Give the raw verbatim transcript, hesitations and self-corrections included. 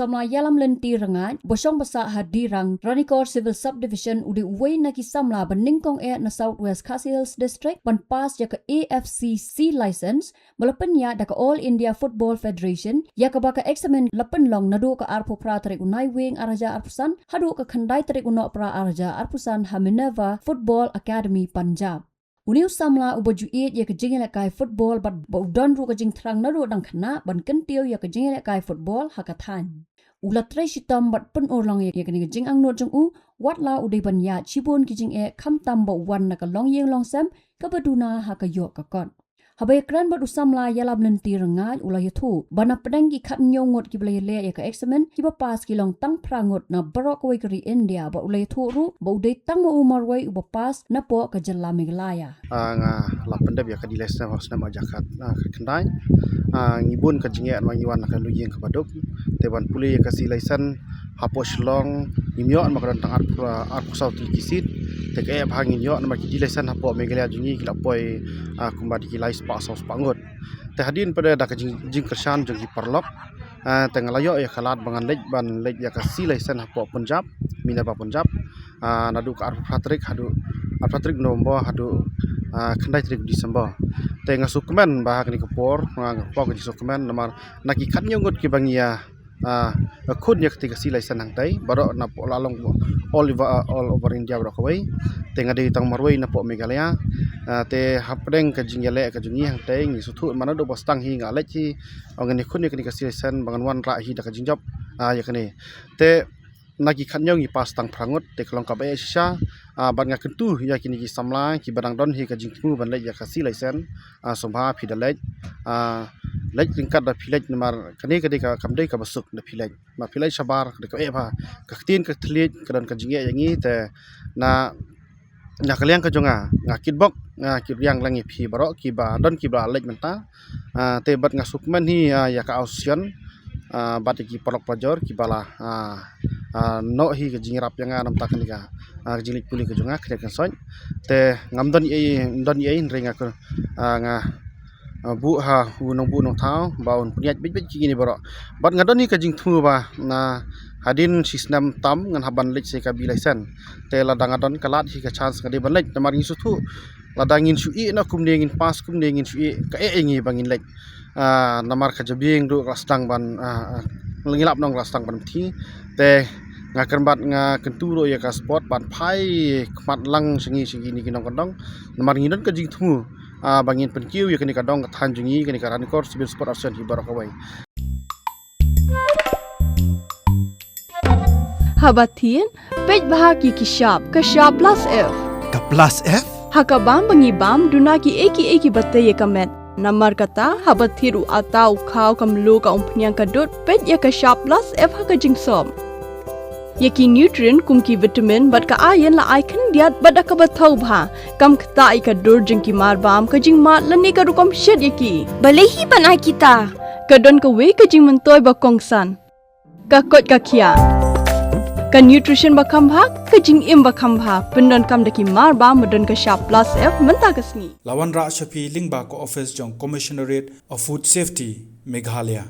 Samla Ïalam Lynti Rngaid, ba shong ba sah ha Dirang, Ranikor Civil Subdivision, u dei uwei na ki samla ba nyngkong eh na South West Khasi Hills District ban pass ïa ka A F C C license, ba la pynïaid da ka All India Football Federation, ïa kaba ka eksamin la pynlong naduh ka arphew phra tarik u Naiwieng ar hajar arphew san haduh ka khyndai tarik u Nohprah ar hajar arphew san ha Minerva Football Academy, Punjab. Une u samla uba ju ïeit ïa ka jingïalehkai football bad ba u don ruh ka jingthrang naduh dang khynnah ban kyntiew ïa ka jingïalehkai football ha ka thaiñ. U la trei shitom bad pynurlong ïa kane ka jingangnud jong u, wat la u dei ban ïaid shibun ki jingeh khamtam ba u wan na ka longïing longsem kaba duna ha ka ïoh ka kot. Haba ïakren bad u samla Ïalam Lynti Rngaid, u la ïathuh ba na pdeng ki khathynñiew ngut kiba la ïaleh ïa ka eksamin, kiba pass ki long tang phra ngut na baroh kawei ka ri India, bad u la ïathuh ruh ba u dei tang ma u marwei uba pass napoh ka jylla Meghalaya. Ah, nga la pyndep ïa ka D license ha u snem ar hajar khat, ah, khatkhyndai. Ah, ngi bun ka jingeh namar ngi wan na ka longïing kaba duk. Te ban pule ïa ka C license hapoh Shillong, ngim ïoh namar ka don tang arphew, arphew saw tylli ki seat. Te kaei ba ngin ïoh namar ki D license hapoh Meghalaya jong ngi ki la poi, ah, kumba da ki lai spah saw spah ngut. Te hadien pat da ka jing, jingkyrshan jong ki paralok, ah, te nga la ïoh ïa ka lad ba ngan leit, ban leit ïa ka C license hapoh Punjab, Minerva Punjab. Ah, naduh ka arphew phra tarik haduh, arphew phra tarik November haduh, ah, khyndai tarik December. Te nga sngewkmen ba ha kane ka por, ah, nga pok ka jingsngewkmen namar na ki khathynñiew ngut kiba ngi ïa, ah, khun ïa kata ka C license hangtai, baroh napoh la long all over, ah, all over India baroh kawei. Te nga dei tang marwei napoh Meghalaya. Ah, te hapdeng ka jingïaleh ka jong ngi hangtai, ngi sngewthuh man naduh ba sdang hi nga leit hi, ong ngan ïakhun ïa kane ka C license ba ngan wanrah hi da ka jingjop, ah, ïa kane. Te na ki khathynñiew ngi pass tang phra ngut, te ka long kaba eh shisha. Ah, bad nga kyntu ïa kine ki samla kiba dang don hi ka jingthmu ban leit ïa ka C license, ah, sngewbha phi da leit, ah, leit ryngkat da phi leit namar kane ka dei ka, kam dei kaba suk da phi leit. Ba phi leit shabar, ka dei kaba eh bha. Ka ktien ka thylliej ka don ka jingeh ïa ngi, te na, na ka liang ka jong nga, nga kitbok, nga kit riang lang ïa phi baroh kiba don kiba la leit mynta. Ah, te bad nga sngewkmen hi, ah, ïa ka association, ah, bad ïa ki paralok parajor kiba la, ah, ah, noh hi ka jingïarap ïa nga namar kane ka, ah, ka jingleit pule ka jong nga, khyndiat khynsoit. Te ngam don ei, ngam don ei, hynrei nga ka, ah, nga, ah, buh ha u nongbuh nongthaw ba un pynïaid beit beit kine baroh. Bad nga don hi ka jingthmu ba na hadien shi snem tam ngan hap ban leit sa ïa ka B license. Te lada nga don ka lad hi ka chance nga dei ban leit namar ngi sngewthuh lada ngin shu ïeh na kumne, ngin pass kumne, ngin shu ïeh, kaei ïa ngi ba ngin leit. Ah, namar ka jabieng ruh ka la sdang ban, ah, ah, ngi lap nong ka la sdang ban mthi. Te nga kyrpad, nga kyntu ruh ïa ka sport ban phai khmat lang sha ngi, sha kine ki nongkyndong. Namar ngi don ka jingthmu, ah, ba ngin pynkiew ïa kane ka dong ka thaiñ jong ngi, kane ka Ranikor Civil Sport Association hi baroh kawei. Haba thied, peit bha ki ki shap, ka shap plus F. Ka plus F? Ha ka bam ba ngi bam, duna kiei kiei kiba tei ïa ka met. Namar kata, haba thied u atta, u khaw, ka mluh, ka umphniang, ka dud, peit ïa ka shap plus F ha ka jingsop. Ïa ki nutrient kum ki vitamin bad ka iron la ai khyndiat bad da kaba thaw bha. Kam ktah ïa ka dur jong ki marbam, ka jingmad lane ka rukom shet ïa ki. Balei hi ban ai kita? Ka don kawei ka jingmyntoi ba kongsan. Ka koit ka khiah. Ka nutrition ba kham bha, ka jingim ba kham bha. Pyndonkam da ki marbam ba don ka shap plus F mynta ka sngi. La wanrah sha phi lyngba ka office jong Commissionerate of Food Safety, Meghalaya.